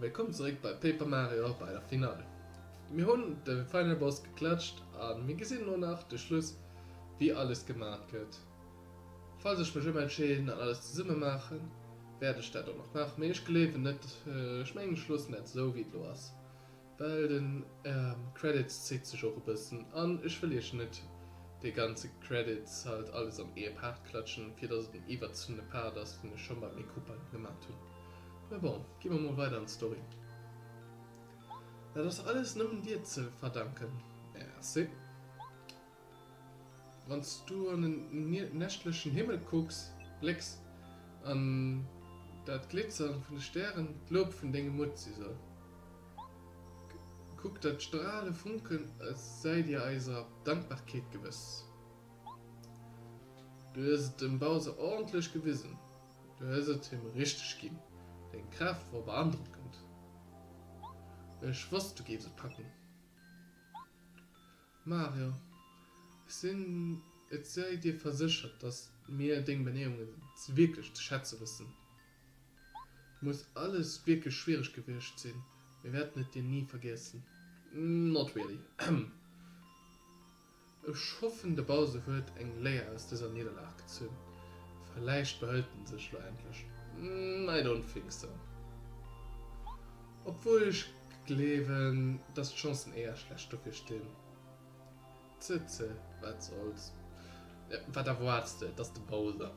Wëllkomm zeréck bei Paper Mario bei der Finale. Mir hunn de Final Boss geklatscht a mir gesinn elo nach de Schluss wéi alles gemat gëtt. Falls ech mech ëmentscheeden an alles zesumme maachen, wäert ech dat och nach maachen, mee ech gleewen net, ech mengen ech loossen dat esou wéi et elo ass. Well den Credits zitt sech och e bëssen an ech wëll iech net dee ganze Credits halt alles an ee Part klatschen fir dass et en iwwerzunne Part ass den ech scho mat méi Coupa gemat hunn. Mä bon, gi mer mol weider an d'Story. Dat ass alles nëmmen dir ze verdanken. Merci. Wann s du an den nächtlechen Himmel kucks, blécks, an dat Glitzern vun de Stären d'Lob vun dengem Mutt si soll. Kuck, dat d'Strale funken, säi dir eiser Dankbarkeet gewëss. Du hues et dem Bowser ordentlech gewisen, du hues et him richteg ginn, deng Kraaft wor beandrockend. Ech wosst, du géifs et packen. Mario, ech sinn, et sei dir verséchert, dass mir deng Benéiungen wierklech ze schätze wëssen. Muss alles wierklech schwiereg gewiescht sinn, mir wäerten et dir ni vergiessen. Not really. Ech hoffen de Bowser huet eng Léier aus dëser Nidderlag gezunn, verläicht behëlt en sech lo endlech. I don't think so. Obwuel ech gleewen, dass d'Chancen éier schlecht dofir stinn. Tse tse, wat solls. Wat erwaards de, et ass de Bowser.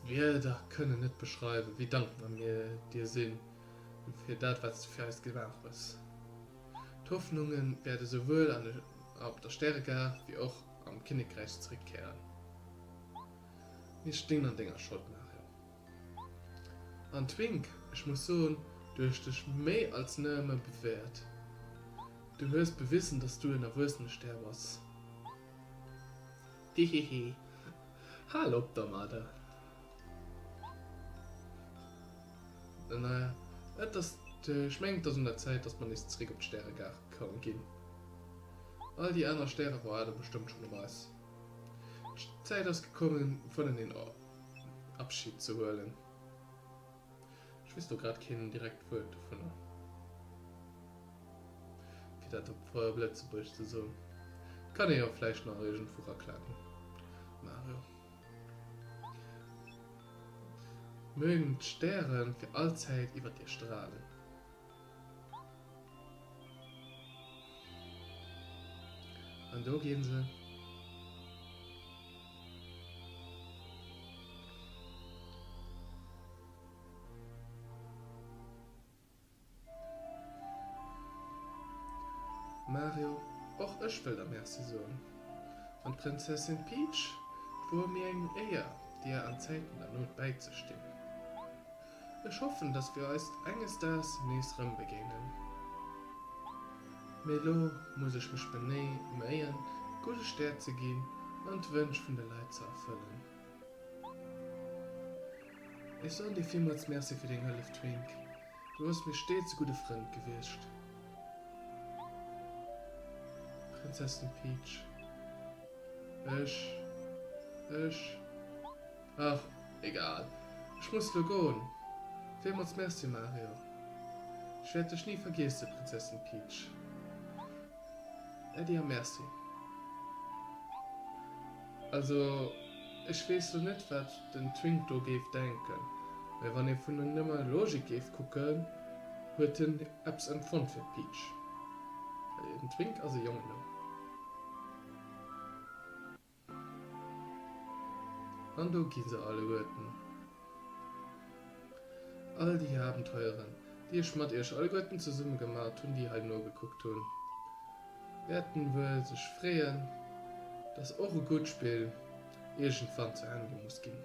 Wierder kënnen net beschreiwen, wéi dankbar mir dir sinn fir dat, wat s du fir eis gemaach hues. D'Hoffnunge wäerte souwuel an op der Stäregare wéi och am Kinnekräich zeréckkéieren. Mir stinn an denger Schold, Mario. An Twink, ech muss soen, du hues dech méi als nëmme bewäert. Du hues bewissen, dass du en erwuessene Stär bass. Hehehe, hal op dermadder. Naja, et ass, ech mengen et ass un der Zäit, dass mer nees zeréck op d'Stäregare ginn. All déi aner Stäre waarde bestëmmt schonn op eis. D'Zäit ass gekommen, vuneneen Abschied ze huelen. Ech weess do grad keen direkt Wuert dovunner, fir dat op Lëtzebuergesch ze soen. Kann ee jo vläicht nach iergendwou raklaken. Mario. Mögen d'Stäre fir all Zäit iwwer dir stralen. An do ginn se. Mario, Och ech wëll der Merci soen. An d'Prinzessin Peach, 't wor mir eng Éier, dir an Zäiten der Nout bäizestinn. Ech hoffen, dass wir eis enges Daags nees rëm begéinen. Mee lo muss ech mech beméien, gudde Stär ze ginn an d'Wënsch vun de Leit ze erfëllen. Ech soen dir villmools Merci fir deng Hëllef, Twink. Du bass mir steets e gudde Frënd gewiescht. Prinzessin Peach, Ech, ech. Ach, egal. Ech muss lo goen. Villmools Merci, Mario. Ech wäert dech ni vergiessen, Prinzessin Peach. Äddi a Merci. Also, ech weess lo net, wat den Twink do géif denken, mä wann ee vun der nëmmer Logik géif kucken, huet en eppes empfonnt fir d'Peach. Well den Twink ass e Jong elo. An do gi se alleguerten. All déi Abenteueren, déi ech mat iech alleguerten zesumme gemat hunn, déi hei nogekuckt hunn, wäerten wuel sech freeën, dass och e gutt Spill iergendwann zu Enn muss ginn.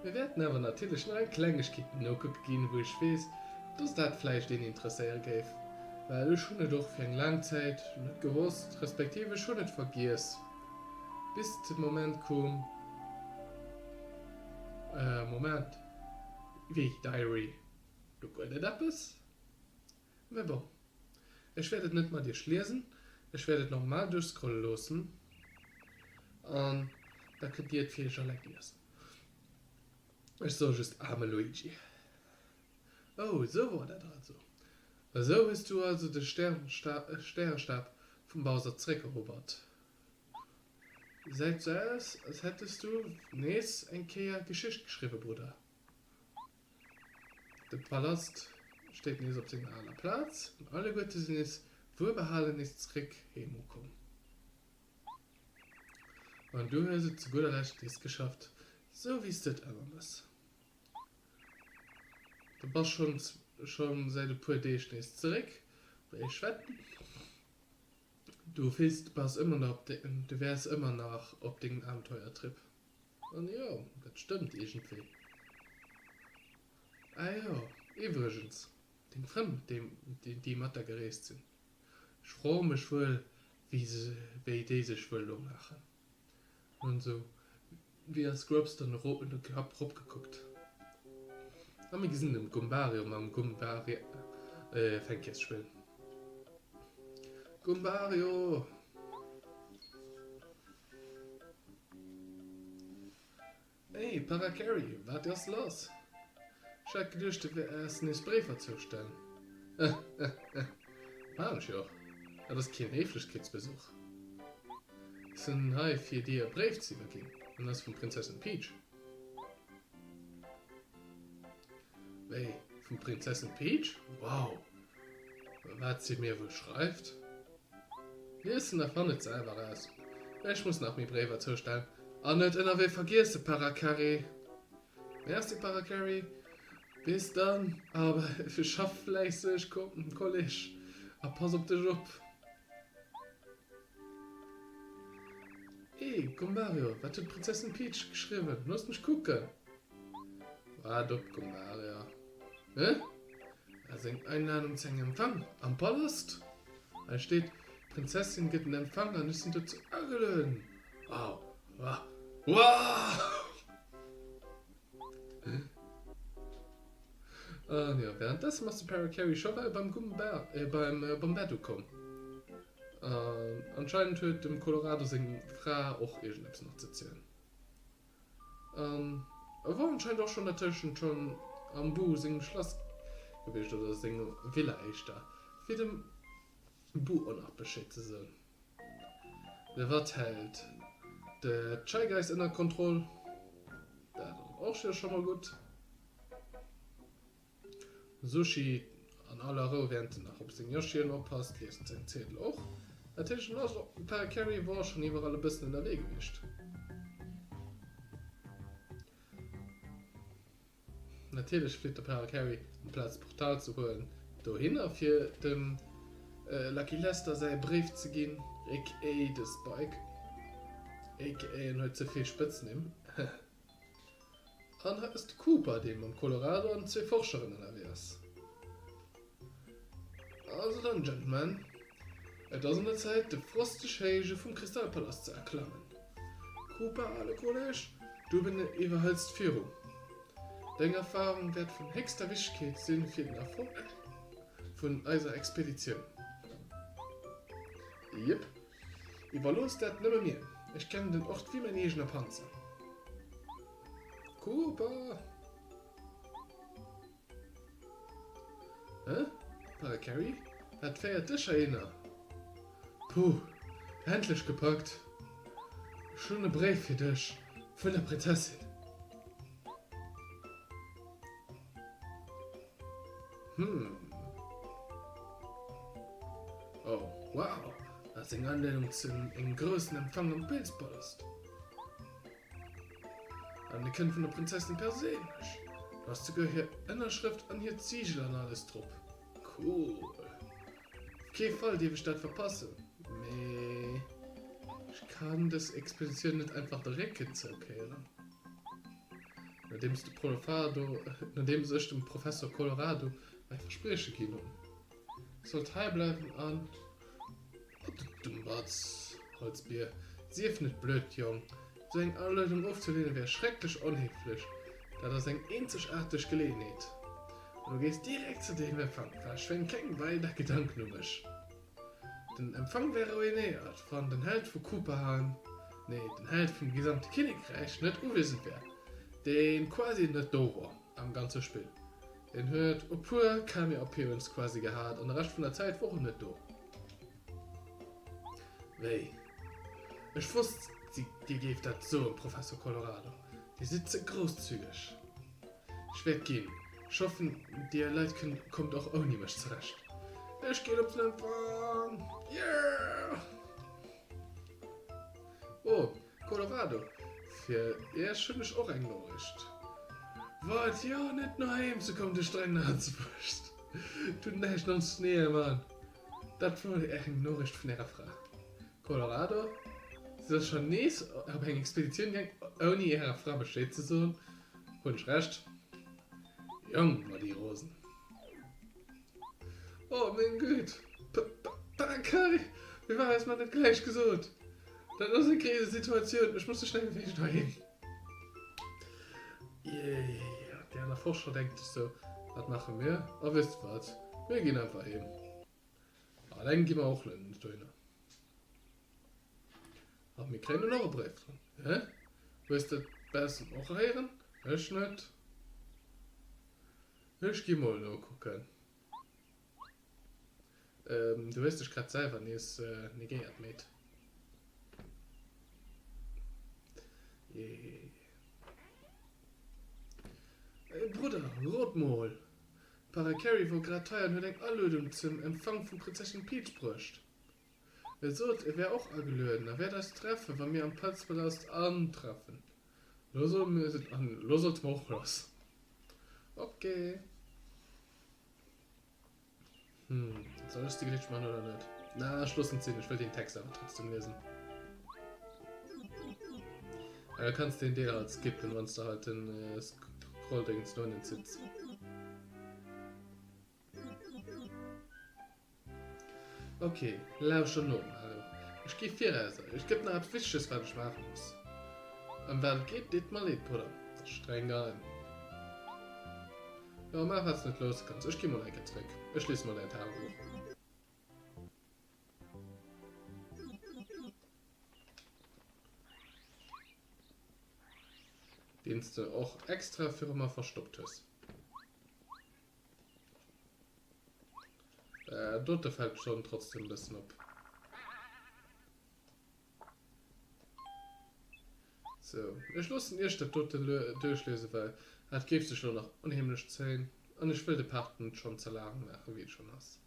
Mir wäerten awer natierlech nach eng Klengegkeet nokucke ginn, wou ech weess, dass dat vläicht een interesséiere géif, well ech hunn et och fir eng laang Zäit net gewosst, respektiv ech hunn et vergiess, bis de Moment koom, Moment, wéi Diary, do gëtt et eppes? Mä bon, ech wäert et net mat iech liesen, ech wäert et normal duerchscrolle loossen an da kënnt dir et fir iech alleng liesen. Ech soe just aarme Luigi. Oh, esou wor dat also. Esou hues du also de Stärestab vum Bowser zeréckerobert. Gesäit sou aus, als hättes du nees eng Kéier Geschicht geschriwwen, Brudder. De Palast steet nees op senger aler Plaz an alleguerte sinn nees wuelbehalen nees zeréck heem ukomm. An du hues et zu gudder Lescht nees geschafft, sou wéi s de et ëmmer mëss. Du bass schonns scho säit e puer Deeg nees zeréck, mee ech wetten, du fills, du bass ëmmer nach op de, du wäers ëmmer nach op dengem Abenteuertrip. An jo, dat stëmmt iergendwéi. Ah jo, iwwregens, deng Frënn, déi, déi mat der gereest sinn, ech froe mech wuel, wéi se, wéi déi sech wuel elo maachen. An esou wéi ass Scrubs dann ero un de Kapp rop gekuckt. A mir gesinn dem Gumbario mam Gumbario Fänkjes spillen. Gumbario! Ey, Parakarry, wat ass lass? Ech hat geduecht, du wäers nees Bréifer zoustellen. Maan ech jo och. Dat ass keen Héiflechkeetsbesuch. Ech sinn hei fir dir e Bréif ze iwwerginn. En ass vum Prinzessin Peach. Wéi, vum Prinzessin Peach? Wow! Wat si mir wuel schreift? Lies en a fann et selwer raus. Ech muss nach méi Bréiwer zoustellen. An net ënnerwee vergiesse, Parakarry! Merci, Parakarry. Bis dann. A schaff fläisseg, Kolleg, a pass op dech op. Hey, Goombario, wat huet d'Prinzessin Peach geschriwwen? Looss mech kucken. Waart op, Goombario. Hä? Ass eng Einladung zu engem Empfang am Palast? Hei steet, d'Prinzessin gëtt en Empfang an ech sinn dozou agelueden. Wow, wow, wow! An jo, währenddessen ass de Parakarry scho well beim Goomba, äh, beim Bombette ukomm. An anscheinend huet dem Kolorado seng Fra och iergendeppes nach ze zielen. An e wor anscheinend och schonn dertëschent schonn am Boo sengem Schlass gewiescht, oder senger Villa éischter, fir dem Boo och nach Bescheed ze soen. De Watt hält de Shy Guys ënner Kontroll, dat ass och jo scho mol gutt. Sushi an aller Rou während en nach op seng Yoshien oppasst, liest en seng Ziedel och. Dat heescht en ass op Parakarry wor schonn iwwerall e bëssen ënnerwee gewiescht. Natierlech flitt de Parakarry amplaz d'Portal ze huelen dohinner fir dem Lucky Lester säi Bréif ze ginn, aka de Spike, aka en huet ze vill Spëtznimm. An hei ass de Cooper, dee mam Colorado an zwee Forscheren ënnerwee ass. Also dann, Gentlemen, et ass un der Zäit, de frosteg Héije vum Kristallpalast ze erklammen. Cooper, ale Kolleg, du iwwerhëls d'Fierung. Deng Erfarung wäert vun héchster Wichtegkeet si fir den Erfolg vun eiser Expeditioun. Jep. Iwwerlooss dat nëmme mir, ech kennen den Ort wéi mäin eegener Panzer. Cooper! Hä? Parakarry? Wat féiert dech heihinner? Puh, endlech gepackt! Ech hunn e Bréif fir dech vun der Prinzessin. Hm. Oh, wow. Dat ass eng Anleedung zu engem groussen Empfang am Pilzpalast. An e kënnt vun der Prinzessin perséinlech. Do ass souguer hir Ënnerschrëft an hiert Sigel an alles drop. Cool. Op kee Fall dierf ech dat verpassen. Mee ech kann dës Expeditioun net einfach de Récken zoukéieren. Nodeems de Prolofado, nodeems ech dem Professor Colorado mäi Versprieche ginn hunn, ech sollt hei bleiwen an. Oh du Dummbatz, Holzbier, sief net blöd, Jong, esou eng Aluedung ofzeleenen wär schrecklech onhéiflech, dat ass eng eenzegaarteg Geleeënheet. An du gees direkt zu deem Empfang, verschwend keng weider Gedanken u mech. Den Empfang wär ruinéiert, wann den Held vu Koopahan, nee, den Held vum gesamte Kinnekräich net uwiesend wär. Deen quasi net do wor am ganze Spill. Deen huet e puer Cameo Appearance quasi gehat an de Rescht vun der Zäit wor en net do. Wéi? Ech wosst dir géift dat soen, Professor Colorado. Dir sidd ze grousszügeg. Ech wäert ginn. Ech hoffen dir Leit kommt och ouni mech zurecht. Ech ginn op den Empfang! Yeah! Oh, Colorado, fir iech hunn ech och eng Noriicht. Wat? Jo, net no heem ze kommen, du streng Nazewurscht. Du näischt am Sneeë, Mann. Dat wor eng Noriicht vun ärer Fra. Colorado, Si ass schonn nees op eng Expeditioun gaang, ouni ärer Fra Bescheed ze soen. Hunn ech Recht? Jong, war déi rosen. Oh meng Gütt! P-p-Pakai! Wéi war es mer net gläich gesot? Dat ass eng Krisesituatioun, ech muss sou schnell wéi méiglech doheem. Yeah, déi aner Forscher denken sech sou, Wat maache mir? A wësst wat? Mir ginn einfach heem. Alleng gi mer och net dohinner. A mir kréien elo nach e Bréif dran. Hä? Hues de d'Bessen och héieren? Ech net. Ech gi mol nokucken. Du hues dech grad selwer nees negéiert, Mate. Jee. Ey Brudder, rot mol! D'Paracarry wor grad hei an huet eng Aluedung zum Empfang vum Prinzessin Peach bruecht. E sot, e wär och agelueden a wäert eis treffen, wa mir am Pelzpalast antreffen. Lo solle mir se, an lo sollte mer och lass. Ok. Hm, soll ech déi Glitch man oder net? Na, ech loossen et sinn, ech wëll den Text awer trotzdem liesen. Ja, du kanns den Deel halt skippen, wann s de halt den Scrolldéngens no ënnen zitts. Ok, lauschter no, Mario. Ech gi viraus, et gëtt nach eppes Wichteges, wat ech maache muss. Ëm wat et geet, deet mer leed, Brudder. Dat ass streng geheim. Jo, maach wat s de net loosse kanns. Ech gi mol eng Kéier zréck. Ech liese mol däin Tagebuch. Deen s de och extra viru mer verstoppt hues. Äh, dote fällt schon trotzdem e bëssen op. So, ech loossen iech dat dote duerchliesen, well dat géif sech lo nach onheemlech zéien an ech wëll de Part net schonn ze laang maachen, wéi et schonn ass.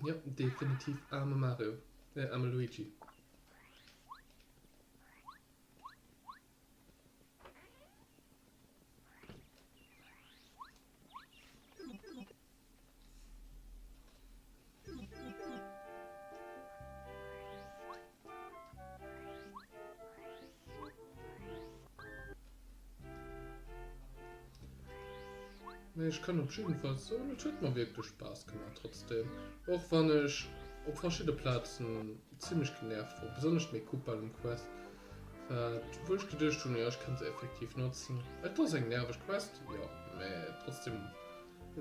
Jo, definitiv aarme Mario, äh aarme Luigi. Mee ech kann op jidden Fall soen, et huet mer wierklech Spaass gemaach trotzdem, och wann ech op verschidde Plazen zimmlech genervt wor, besonnesch d'Mee Koopaling Quest, wat wou ech geduecht hunn, jo ech kann se effektiv notzen. Et ass eng nerveg Quest, jo, mä trotzdem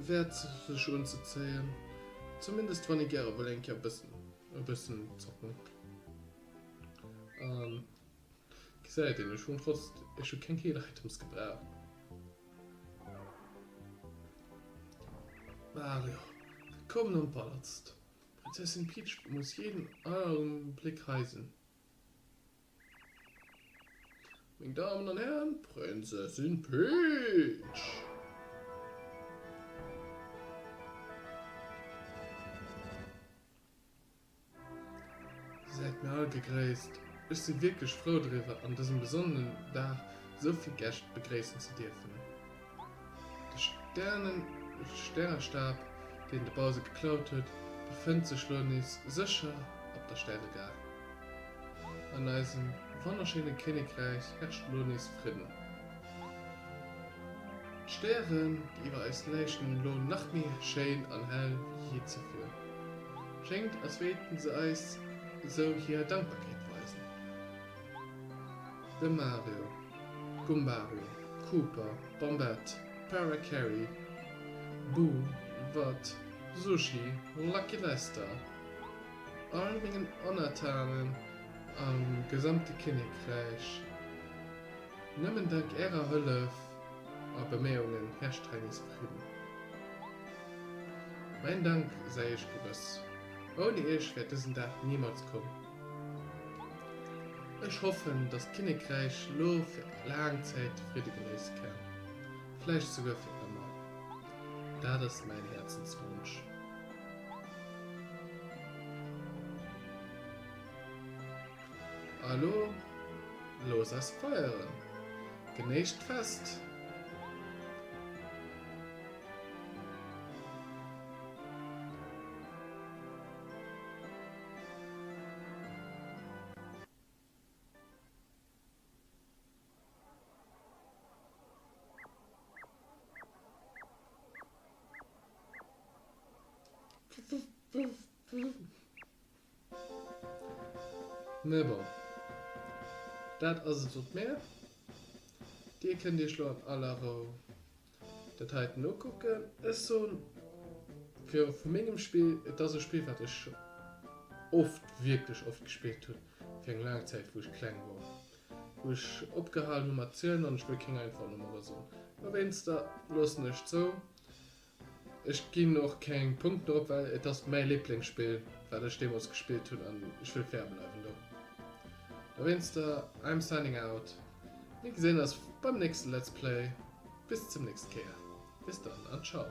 wäert sech unzezéien, zumindest wann ee gäre wëll eng Kéier bëssen e bëssen zocken. An gesäit een, ech hunn trotz, ech hu keng Heal Items gebraucht. Mario, Willkommen am Palast. Prinzessin Peach muss jeden Augenblick hei sinn. Meng Damen an Hären, Prinzessin Peach! Säit mir all gegréisst. Ech si wierklech frou driwwer, an dësem besonnenen Dag esou vill Gäscht begréissen ze dierfen. De Stärestab, deen de Bowser geklaut huet, befënnt sech lo nees sécher op der Stäregare. An eisem wonnerschéine Kinnekräich herrscht elo nees Fridden. D'Stären, déi iwwer eis läichten elo nach méi schéin an hell wéi jee zuvir. Schéngt, als wéilten se eis esou hir Dankbarkeet weisen. De Mario, Gumbario, Koopa, Bombette, Parakarry, Boo, Watt, Sushi, Lucky Lester, all mengen Ënnertanen am gesamte Kinnekräich. Nëmmen dank ärer Hëllef a Beméiungen herrscht hei nees Fridden. Mäin Dank sei iech gewëss. Ouni iech wär dësen Dag nimools komm. Ech hoffen, dass d'Kinnekräich lo fir laang Zäit de Fridde genéisse kann, vläicht souguer fir ëmmer. Dat ass mäin Häerzenswonsch. A lo looss eis feieren! Genéisst d'Fest! Mee bon, dat ass et sot mär. Dir kënnt iech lo an aller Rou dat heiten ukucken. Ech soen fir vu mengem Spill, et ass e Spill wat ech oft, wierklech oft gespillt hunn fir eng laang Zäit wou ech kleng wor, wou ech opgehalen hu mat zielen an ech wëll keng einfach Nummere soen. Dowéinster loossen ech zou. Ech ginn och keng Punkten drop, well et ass mäi Liblingsspill wat ech deemools gespillt hunn an ech wëll fair bleiwen do. Dowéinster, I'm signing out. Mir gesinn eis beim nächste Let's Play. Bis zum nächste Kéier. Bis dann an ciao.